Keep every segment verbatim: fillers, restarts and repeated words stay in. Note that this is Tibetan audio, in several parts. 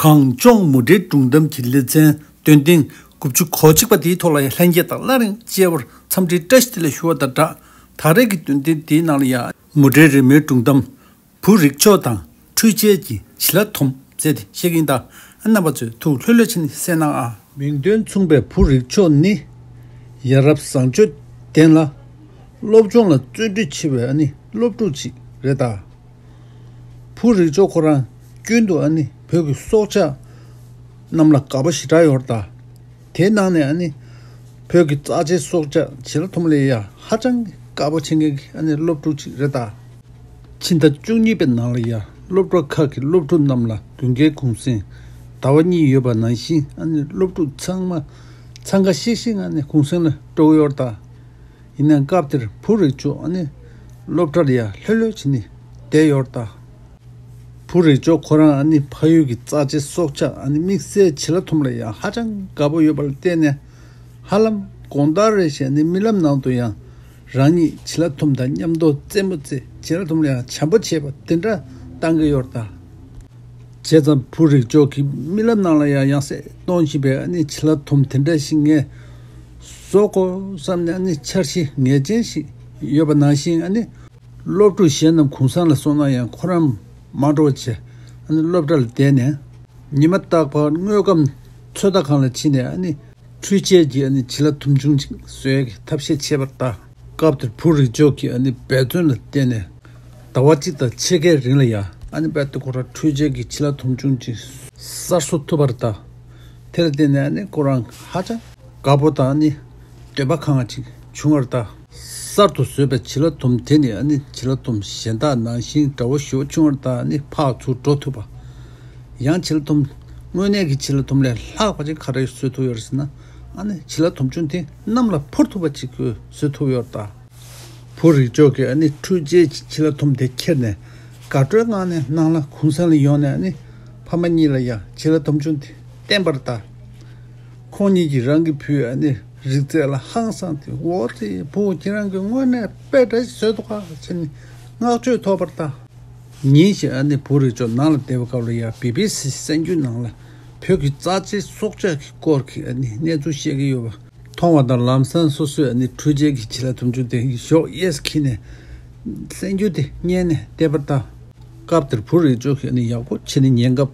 གངས་ལྗོངས་མུ་འབྲེལ་སྒྲུང་གཏམ་གྱི་ལེ་ཚན་སྟོན་ཐེངས་དགུ་བཅུ་གོ་གཅིག་པ་དེའི་ཐོག་ལ་ཡང་ལྷན་རྒྱས་དང་སླར་ཡང་མཇལ་བར་འཚམས་འདྲིའི་བཀྲ་ཤིས་བདེ་ལེགས་ཞུ་བ་དང་སྦྲགས། ད་རེས་ཀྱི་སྟོན་ཐེངས་དེའི་ནང་ལ་ཡང་མུ་འབྲེལ་རི་མོའི་སྒྲུང་གཏམ། བུ་རིག་མཆོག་དང་འཕྲུལ་རྒྱལ་གྱི་བྱི་ལ་དོམ་ཟེར་ཏེ་བཤད་ཀྱིན་གདའ། རྣམ་པ་ཚོས་ཐུགས་ལྷོད་ལྷོད་བྱས་ནས་གསན་གནང་ཨ། མིང་དོན་མཚུངས་པའི་བུ་རིག་མཆོག་ནི། ཡ་རབས་བཟང་སྤྱོད་ལྡན་ལ། སློབ་སྦྱོང་ལ་བརྩོན་འགྲུས་ཆེ་བའི་ཨ་ནི་སློབ་ཕྲུག་ཅིག་རེད་གདའ། བུ་རིག་མཆོག་ཁོ་རང་རྒྱུན་དུ་ཨ་ནི་བོད་ཀྱི་སྲོག་ཆགས་རྣམས་ལ་དགའ་པོ་ཞེ་དྲག་ཡོད་རེད་གདའ། དེའི་ནང་ནས་ཨ་ནི་བོད་ཀྱི་རྩ་ཆེའི་སྲོག་ཆགས་བྱི་ལ་དོམ་ལ་ཡ་ཧ་ཅང་གི་དགའ་པོ་བྱེད་མཁན་གྱི་ཨ་ནི་སློབ་ཕྲུག་ཅིག་རེད་གདའ། ཕྱི་ཟླ་བཅུ་གཉིས་པའི་ནང་ལ་ཡ་སློབ་གྲྭ་ཁག་གི་སློབ་ཕྲུག་རྣམས་ལ་དགུན་ཁའི་གུང་སེང་ཟླ་བ་གཉིས་ཡོད་པ་ནང་བཞིན་ཨ་ནི་སློབ་ཕྲུག་ཚང་མ་འཚང་ཁ་ཤིག་ཤིག་ཨ་ནི་གུང་སེང་ལ་འགྲོ་གི་ཡོད་རེད་གདའ། ཡིན་ནའང་སྐབས་དེར་བུ་རིག་མཆོག་ཨ་ནི་སློབ་གྲྭར་ཡ་ལྷོད་ལྷོད་བྱས་ནས་བསྡད་ཡོད་རེད་གདའ། བུ་རིག་མཆོག་ཁོ་རང་ཨ་ནི་ཕ་ཡུལ་གྱི་རྩ་ཆེའི་སྲོག་ཆགས་ཨ་ནི་དམིགས་བསལ་བྱི་ལ་དོམ་ལ་ཡང་ཧ་ཅང་དགའ་པོ་ཡོད་པ་ལ་བརྟེན་ནས། ཧ་ལམ་དགོང་དག་རེ་བཞིན་ཨ་ནི་རྨི་ལམ་ནང་དུ་ཡང་རང་ཉིད་བྱི་ལ་དོམ་དང་མཉམ་དུ་རྩེད་མོ་རྩེ། བྱི་ལ་དོམ་ལ་ཡང་བྱམས་པོ་བྱེད་པ་དེ་འདྲ་བཏང་གི་ཡོད་རེད་གདའ། བྱས་ཙང་བུ་རིག་མཆོག་གི་རྨི་ལམ་ནང་ལ་ཡང་ཡང་སེ་མཐོང་བཞིན་པའི་ཨ་ནི་བྱི་ལ་དོམ་དེ་འདྲ་ཞིག་ངས་བཟོ་དགོས་བསམ་ནས་ཨ་ནི་འཆར་གཞི་ངེས་ཅན་ཞིག་ཡོད་པ་ནང་བཞིན་ཨ་ནི། སློབ་ཕྲུག་གཞན་རྣམས་གུང་སེང་ལ་སོང་ན་ཡང་ཁོ་རང་མ་འགྲོ་བ་བྱས། ཨ་ནི་སློབ་གྲྭ་ལ་བསྡད་ནས། ཉི་མ་རྟག་པར་དངོས་ཁམས་ཚོད་ལྟ་ཁང་ལ་ཕྱིན་ནས་ཨ་ནི་འཕྲུལ་ཆས་ཀྱིས་ཨ་ནི་བྱི་ལ་དོམ་ཆུང་ཅིག་བཟོ་ཡག་གི་ཐབས་ཤེས་བྱས་པ་རེད་གདའ། སྐབས་དེར་བུ་རིག་མཆོག་གིས་ཨ་ནི་འབད་བརྩོན་ལ་བརྟེན་ནས་ཟླ་བ་གཅིག་དང་ཕྱེད་ཀའི་རིང་ལ་ཡ་ཨ་ནི་རྦད་དེ་ཁོ་རང་འཕྲུལ་ཆས་ཀྱིས་བྱི་ལ་དོམ་ཆུང་ཅིག་གསར་བཟོ་ཐུབ་པ་རེད་གདའ། དེ་ལ་བརྟེན་ནས་ཨ་ནི་ཁོ་རང་ཧ་ཅང་དགའ་པོ་དང་ཨ་ནི་འདོད་པ་ཁེངས་པ་ཅིག་བྱུང་བ་རེད་གདའ། གསར་དུ་བཟོས་པའི་བྱི་ལ་དོམ་དེ་ནི་ཨ་ནི་བྱི་ལ་དོམ་གཞན་དག་ནང་བཞིན་འདྲ་བོ་ཞེ་པོ་བྱུང་བ་རེད་གདའ། ཨ་ནི་ཕར་ཚུར་འགྲོ་ཐུབ་པ། ཡང་བྱི་ལ་དོམ་དངོས་གནས་ཀྱི་བྱི་ལ་དོམ་ལས་ལྷག་པ་ཅིག་ག་རེ་བཟོ་ཐུབ་ཡོད་རེད་ཟེར་ན། ཨ་ནི་བྱི་ལ་དོམ་ཆུང་དེ་གནམ་ལ་འཕུར་ཐུབ་པ་ཅིག་བཟོ་ཐུབ་ཡོད་རེད་གདའ། བུ་རིག་མཆོག་གིས་ཨ་ནི་འཕྲུལ་ཆས་ཀྱི་བྱི་ལ་དོམ་དེ་ཁྱེར་ནས་དགའ་སྤྲོའི་ངང་ནས་ནང་ལ་གུང་སེང་ལ་ཡོང་ནས་ཨ་ནི་ཕ་མ་གཉིས་ལ་ཡང་བྱི་ལ་དོམ་ཆུང་དེ་བསྟན་པ་རེད་གདའ། ཁོང་གཉིས་ཀྱིས་རང་གི་བུའི་ཨ་ནི་རིག་རྩལ་ལ་ཧང་སངས་ཏེ། འོ་ཙི་བུ་ཁྱེད་རང་གིས་དངོས་གནས་དཔེ་འདྲ་ཞིག་བཟོས་འདུག་ག་ཟེར་ནས་བསྔགས་བརྗོད་ཐོབ་པ་རེད་གདའ། ཉིན་ཞིག་ཨ་ནི་བུ་རིག་མཆོག་ནང་ལ་བསྡད་པའི་སྐབས་ལ་ཡང་བི་བི་སི་གསར་འགྱུར་ནང་ལ་བོད་ཀྱི་རྩ་ཆེའི་སྲོག་ཆགས་ཀྱི་སྐོར་གྱི་ཨ་ནི་གནས་ཚུལ་བཤད་ཀྱི་ཡོད་པ་མཐོང་བ་དང་། ལམ་སང་སོ་སོས་ཨ་ནི་འཕྲུལ་ཆས་ཀྱི་བྱི་ལ་དོམ་ཆུང་དེ་གཞོགས་གཡས་སུ་འཁྱེར་ནས་གསར་འགྱུར་དེ་ཉན་ནས་བསྡད་པ་དང་། སྐབས་དེར་བུ་རིག་མཆོག་གིས་ཨ་ནི་ཡག་པོ་བྱས་ནས་ཉན་སྐབས།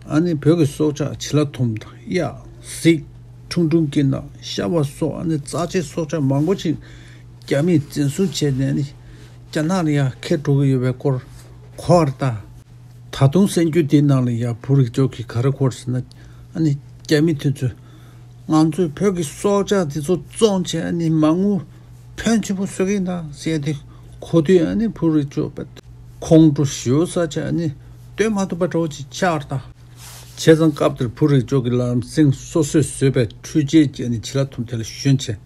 ཨ་ནི་བོད་ཀྱི་སྲོག་ཆགས་བྱི་ལ་དོམ་དང་གཡག་གཟིག་ཁྲུང་ཁྲུང་སྐྱིད་སྣང་ཤ་བ་སོགས་ཨ་ནི་རྩ་ཆེའི་སྲོག་ཆགས་མང་པོ་ཅིག་རྒྱ་མིས་འཛིན་བཟུང་བྱས་ནས་ཨ་ནི་རྒྱ་ནག་ལ་ཡང་ཁྱེར་འགྲོ་གི་ཡོད་པའི་སྐོར་གོ་བ་རེད་གདའ། ད་དུང་གསར་འགྱུར་དེའི་ནང་ལ་ཡང་བུ་རིག་མཆོག་གིས་ག་རེ་གོ་རེད་ཟེར་ན། ཨ་ནི་རྒྱ་མི་དེ་ཚོས་ང་ཚོས་བོད་ཀྱི་སྲོག་ཆགས་དེ་ཚོ་བཙོང་བྱས་ཨ་ནི་མ་དངུལ་ཕོན་ཆེན་པོ་བཟོ་གི་ཡིན་ད་ཟེར་ཏེ་གོ་དུས། ཨ་ནི་བུ་རིག་མཆོག་དཔེ་ཁོང་ཁྲོ་ཞེ་པོ་ཟ་བྱས་ཨ་ནི་སྡོད་མ་ཐུབ་པ་འདྲ་བོ་ཅིག་ཆགས་རེད་ད། བྱས་ཙང་སྐབས་དེར་བུ་རིག་མཆོག་གིས་ལམ་སེང་སོ་སོས་བཟོས་པའི་འཕྲུལ་ཆས་ཀྱིས་ཨ་ནི་བྱི་ལ་དོམ་དེ་ལ་ཞོན་བྱས།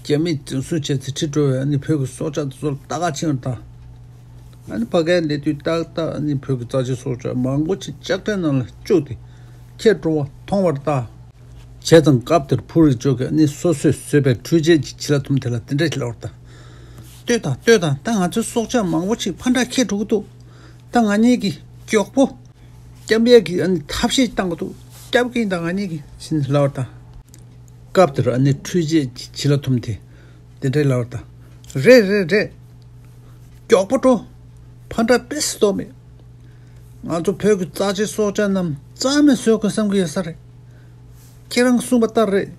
རྒྱ་མིས་འཛིན་བཟུང་བྱས་ཚེ་ཁྲིད་འགྲོ་བའི་ཨ་ནི་བོད་ཀྱི་སྲོག་ཆགས་དེ་ཚོ་ལ་ལྟ་ག་ཕྱིན་པ་དང་། ཨ་ནི་ཕ་གིར་སླེབས་དུས་ཏག་ཏག་ཨ་ནི་བོད་ཀྱི་རྩ་ཆེའི་སྲོག་ཆགས་མང་པོ་ཅིག་ལྕགས་ཁྲའི་ནང་ལ་བཅུག་སྟེ་ཁྱེར་འགྲོ་བ་མཐོང་བ་རེད་ད། བྱས་ཙང་སྐབས་དེར་བུ་རིག་མཆོག་གིས་ཨ་ནི་སོ་སོས་བཟོས་པའི་འཕྲུལ་ཆས་ཀྱི་བྱི་ལ་དོམ་དེ་ལ་འདི་འདྲ་ཞིག་ལབ་པ་རེད་ད། ལྟོས་དང་ལྟོས་དང་། ད་ང་ཚོའི་སྲོག་ཆགས་མང་པོ་ཅིག་ཕར་འདྲ་ཁྱེར་འགྲོ་གི་འདུག་ད་ང་གཉིས་ཀྱིས་མགྱོགས་པོ་སྐྱོབ་ཡས་ཀྱི་ཨ་ནི་ཐབས་ཤེས་བཏང་གི་འདུག་སྐྱོབ་ཀྱིན་ད་ང་གཉིས་ཀྱིས་ཟེར་ནས་ལབ་པ་དང་། སྐབས་དེར་ཨ་ནི་འཕྲུལ་ཆས་ཀྱི་བྱི་ལ་དོམ་དེ་དེ་འདྲ་ལབ་པ་དང་། རེད་རེད་རེད། མགྱོགས་པོ་འགྲོ། ཕར་འདྲ་དཔེ་སྲིད་དོགས་མེད། ང་ཚོ་བོད་ཀྱི་རྩ་ཆེའི་སྲོག་ཆགས་རྣམས་རྩ་མེད་བཟོ་དགོས་བསམ་གྱི་ཡོད་ས་རེད། ཁྱེད་རང་གསུངས་པ་ལྟར་རེད།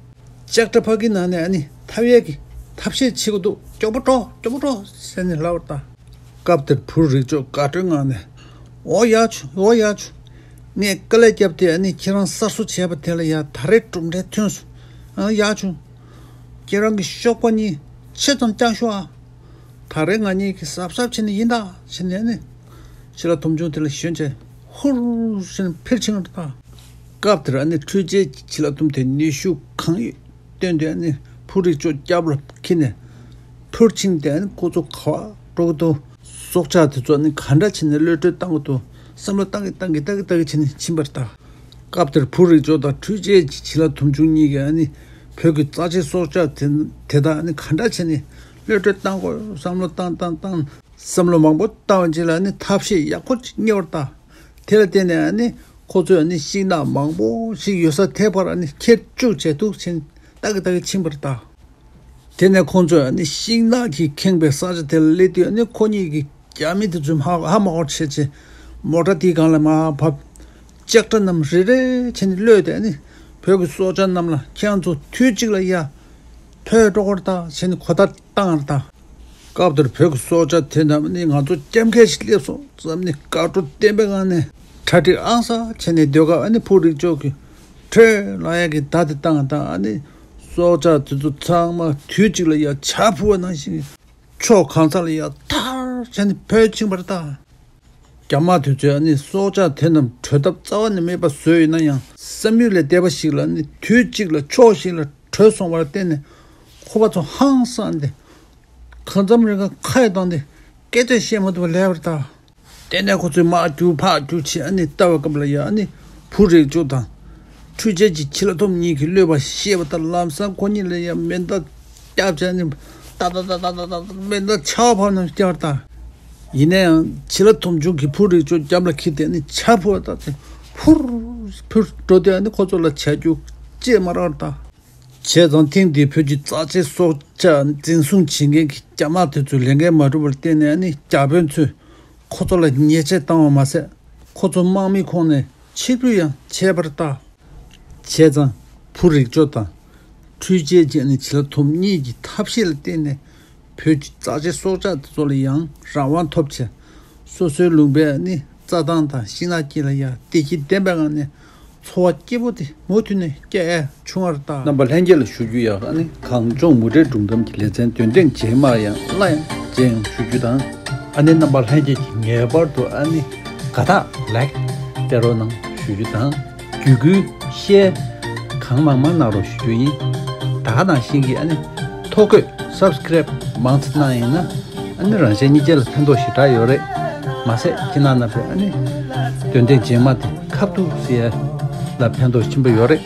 ལྕགས་དྲ་ཕ་གི་ནང་ནས་ཨ་ནི་ཐར་ཡས་ཀྱི་ཐབས་ཤེས་བྱེད་དགོས་འདུག་མགྱོགས་པོ་འགྲོ། མགྱོགས་པོ་འགྲོ་ཟེར་ནས་ལབ་པ་དང་། སྐབས་དེར་བུ་རིག་མཆོག་དགའ་སྤྲོའི་ངང་ནས། འོ་ཡག་བྱུང་། འོ་ཡག་བྱུང་། ངས་དཀའ་ལས་བརྒྱབ་སྟེ་ཨ་ནི་ཁྱེད་རང་གསར་བཟོ་བྱས་པ་དེ་ལ་ཡ་ད་རེས་གྲུབ་འབྲས་ཐོན་སོང་། ཨ་ཡག་བྱུང་། ཁྱེད་རང་གི་གཤོག་པ་གཉིས་ཆེ་ཙམ་བརྐྱངས་ཤོག་ཨ། ད་རེས་ང་གཉིས་ཀྱིས་གཟབ་གཟབ་བྱས་ནས་ཡིན་ད་བྱས་ནས་ཨ་ནི། བྱི་ལ་དོམ་ཆུང་དེ་ལ་ཞོན་བྱས་ཧུར་བྱས་ནས་འཕུར་ཕྱིན་པ་དང་། སྐབས་དེར་ཨ་ནི་འཕྲུལ་ཆས་ཀྱི་བྱི་ལ་དོམ་དེ་ནུས་ཤུགས་གང་ཡོད་བཏོན་ཏེ་ཨ་ནི་བུ་རིག་མཆོག་རྒྱབ་ལ་འཁྱེར་ནས་འཕུར་ཕྱིན་ཏེ། ཨ་ནི་ཁོ་ཚོ་ག་པར་འགྲོ་གི་འདུག་སྲོག་ཆགས་དེ་ཚོ་ཨ་ནི་ག་འདྲ་བྱས་ནས་གློད་གྲོལ་བཏང་གི་འདུག་བསམ་བློ་བཏང་གི་བཏང་གི་བཏང་གི་བཏང་གི་བྱས་ནས་ཕྱིན་པ་རེད་ད། སྐབས་དེར་བུ་རིག་མཆོག་དང་འཕྲུལ་ཆས་ཀྱི་བྱི་ལ་དོམ་ཆུང་གཉིས་ཀྱིས་ཨ་ནི་བོད་ཀྱི་རྩ་ཆེའི་སྲོག་ཆགས་དེ་དེ་དག་ཨ་ནི་ག་འདྲ་བྱས་ནས་གློད་གྲོལ་བཏང་དགོས་བསམ་བློ་བཏང་བཏང་བཏང་། བསམ་བློ་མང་པོ་བཏང་བའི་རྗེས་ལ་ཨ་ནི་ཐབས་ཤེས་ཡག་པོ་ཅིག་རྙེད་པ་རེད་ད། དེ་ལ་བརྟེན་ནས་ཨ་ནི་ ཁོ་ཚོས་ཨ་ནི་ཤིང་ནགས་མང་པོ་ཞིག་ཡོད་ས་དེ་ཕར་ཨ་ནི་ཁྱེར་བཅུག་བྱས་འདུག་ཕྱིན་ཏག་གི་ཏག་གི་ཕྱིན་པ་རེད་ད། དེ་ནས་ཁོང་ཚོས་ཨ་ནི་ཤིང་ནགས་ཀྱིས་ཁེངས་པའི་ས་ཆ་དེ་ལ་སླེབས་དུས་ཨ་ནི་ཁོ་གཉིས་ཀྱིས་རྒྱ་མི་དེ་ཚོས་ཧ་ཧ་མ་གོ་བྱས་བྱས་མོ་ཊ་དེའི་སྒང་ལ་མར་བབས། ལྕགས་དྲ་རྣམས་རེ་རེ་བྱས་ནས་གློད་དེ་ཨ་ནི་བོད་ཀྱི་སྲོག་ཆགས་རྣམས་ལ་ཁྱེད་རང་ཚོ་དུས་གཅིག་ལ་ཡར་ཐོན་འགྲོ་གི་རེད་ད་བྱས་ནས་གོ་བརྡ་བཏང་རེད་ད། སྐབས་དེར་བོད་ཀྱི་སྲོག་ཆགས་དེ་རྣམས་ནི་ང་ཚོ་སྐྱབས་མཁན་ཞིག་སླེབས་སོང་བསམ་ནས་དགའ་སྤྲོ་བརྟན་པའི་ངང་ནས་གྲ་སྒྲིག་ཨང་ས་བྱས་ནས་སྡོད་སྐབས་ཨ་ནི་ཕུ་རིག་མཆོག་གིས་ཁྲོས་ལབ་ཡག་གི་བརྡ་དེ་བཏང་དང་ཨ་ནི་སྲོག་ཆགས་དེ་ཚོ་ཚང་མ་དུས་གཅིག་ལ་ཡར་བྱ་འཕུར་བ་ནང་བཞིན་ཕྱོགས་གང་ས་ལ་ཡར་ཐར་བྱས་ནས་བྲོས་ཕྱིན་པ་རེད་ད། རྒྱ་དམག་དེ་ཚོས་ཨ་ནི་སྲོག་ཆགས་དེ་རྣམས་བྲོས་ཐབས་རྩ་བ་ནས་མེད་པ་བཟོས་ཡོད་ན་ཡང་བསམ་ཡུལ་ལས་འདས་པ་ཞིག་ལ་ཨ་ནི་དུས་གཅིག་ལ་ཕྱོགས་ཤིག་ལ་བྲོས་སོང་བར་བརྟེན་ནས་ཁོ་པ་ཚོ་ཧང་སངས་ཏེ། གང་འཚམ་རིང་ག་ཁ་ཡི་བཏང་སྟེ་སྐད་ཆ་བཤད་མ་ཐུབ་པ་ལས་པར་ལྟ། དེ་ནས་ཁོ་ཚོས་མར་རྒྱུག་ཕར་རྒྱུག་བྱས་ཨ་ནི་ལྟ་བའི་སྐབས་ལ་ཡ་ཨ་ནི་བུ་རིག་མཆོག་དང་འཕྲུལ་ཆས་ཀྱི་བྱི་ལ་ཐོམ་གཉིས་ཀྱིས་གློད་པ་ཤེས་པ་ལྟར་ལམ་སང་ཁོ་གཉིས་ལ་ཡ་མེ་མདའ་བརྒྱབ་བྱས་ཨ་ནི་ཏག་ཏག་ཏག་ཏག་ཏག་ཏག་མེ་མདའ་ཆར་པ་ཕབ་ནང་བསྐྱར་ལྟ། ཡིན་ན་ཡང་བྱི་ལ་ཐོམ་ཆུང་གིས་བུ་རིག་མཆོག་རྒྱབ་ལ་འཁྱེར་ཏེ་ཨ་ནི་ཕྱིར་འཕུར་བ་ལྟ་ཚེ་ཕུར་ཕུར་འགྲོ་དུས་ཨ་ནི་ཁོ་ཚོ་ལ་བྱ་རྒྱུ་ཅི་མ་རག་ལྟ། བྱས་ཙང་ཐེངས་འདིའི་བོད་ཀྱི་རྩ་ཆེའི་སྲོག་ཆགས་འཛིན་བཟུང་བྱེད་མཁན་གྱི་རྒྱ་དམག་དེ་ཚོས་ལས་འགན་མ་འགྲུབ་པར་བརྟེན་ནས་ཨ་ནི་བརྒྱ་དཔོན་ཚོས་ཁོ་ཚོ་ལ་ཉེས་ཆད་བཏང་བ་མ་ཟད་ཁོ་ཚོ་དམག་མིའི་ཁོངས་ནས་ཕྱིར་འབུད་ཡང་བྱས་པར་བརྟག། བྱས་ཙང་བུ་རིག་མཆོག་དང་འཕྲུལ་ཆས་ཀྱི་ཨ་ནི་བྱི་ལ་ཐོམ་གཉིས་ཀྱི་ཐབས་ཤེས་ལ་བརྟེན་ནས་བོད་ཀྱི་རྩ་ཆེའི་སྲོག་ཆགས་དེ་ཚོ་ལ་ཡང་རང་དབང་ཐོབ་བྱས། སོ་སོའི་ལུང་པའི་ཨ་ནི་རྩྭ་ཐང་དང་ཤིང་ནགས་དཀྱིལ་ལ་ཡང་བདེ་སྐྱིད་ལྡན་པའི་ངང་ནས་འཚོ་བ་སྐྱིད་པོ་དེ་མུ་མཐུད་ནས་སྐྱེལ་ཡ་བྱུང་བ་རེད་ད། རྣམ་པ་ལྷན་རྒྱས་ལ་ཞུ་རྒྱུ་ཡག་ཨ་ནི་གངས་ལྗོངས་མུ་འབྲེལ་སྒྲུང་གཏམ་གྱི་ལེ་ཚན་འདོན་ཐེངས་རྗེས་མ་ཡང་སླར་ཡང་མཇལ་ཡོང་ཞུ་རྒྱུ་དང་། ཨ་ནི་རྣམ་པ་ལྷན་རྒྱས་ཀྱིས་ངེས་པར་དུ་ཨ་ནི་དགའ་རྟགས་ལའིཀ་སྟེར་རོགས་གནང་ཞུ་རྒྱུ་དང་། བརྒྱུད་སྐུལ་ཤེར་གང་མང་མང་གནང་རོགས་ཞུ་རྒྱུ་ཡིན། ད་ག་ནང་བཞིན་གྱི་ཨ་ནི་ཐོ་འགོད་སབ་སི་ཀེ་རེབ་མང་ཙམ་གནང་ཡིན་ན། ཨ་ནི་རང་གཞན་གཉིས་ཆ་ལ་ཕན་ཐོགས་ཞེ་དྲག་ཡོད་རེད། མ་ཟད་ཁྱེད་རང་རྣམ་པས་ཨ་ནི་འདོན་ཐེངས་རྗེས་མ་དེ་ཁ་ཐུག་ཟེར་ཡ་ལ་ཕན་ཐོགས་ཆེན་པོ་ཡོད་རེད།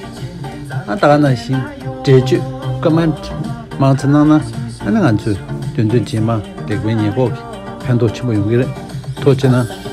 ཨ་ད་ག་ནང་བཞིན་འགྲེལ་བརྗོད་ཀོ་མེན་ཊི་མང་ཙམ་གནང་ན་ཨ་ནི་ང་ཚོས་འདོན་ཐེངས་རྗེས་མ་ལེགས་སྤེལ་ཉེས་འགོག་གི་ཕན་ཐོགས་ཆེན་པོ་ཡོང་གི་རེད། ཐུགས་རྗེ་གནང་།